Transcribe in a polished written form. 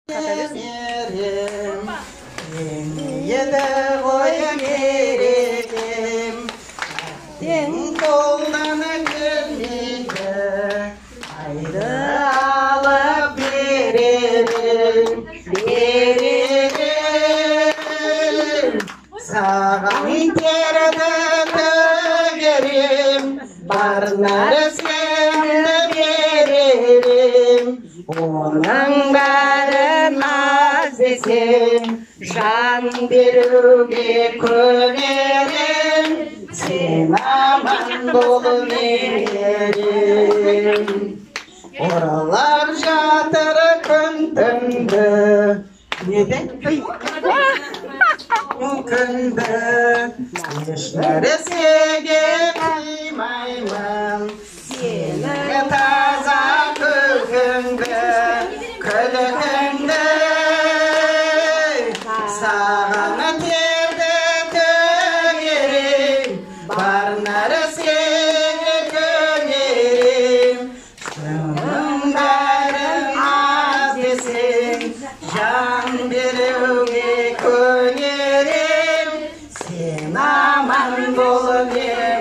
Немерем, еді ғой мерекем, тең қолдан келмейді. Айды алып берерім, берерім. Саған терді төгерем, бар нәрсемді берерім. Оның бәрін аз десең, жан беруге көнерем. Сен аман бол, немерем. Ұралар жатыр күн түнді, неде күнді, еш нәрсеге қимаймын сенің таза күлкіңді, күлкіңді. Саған терді төгерем, бар нәрсеге көнерем. Соның бәрін аз десең, жан беруге көнерем. Сен аман бол, немерем.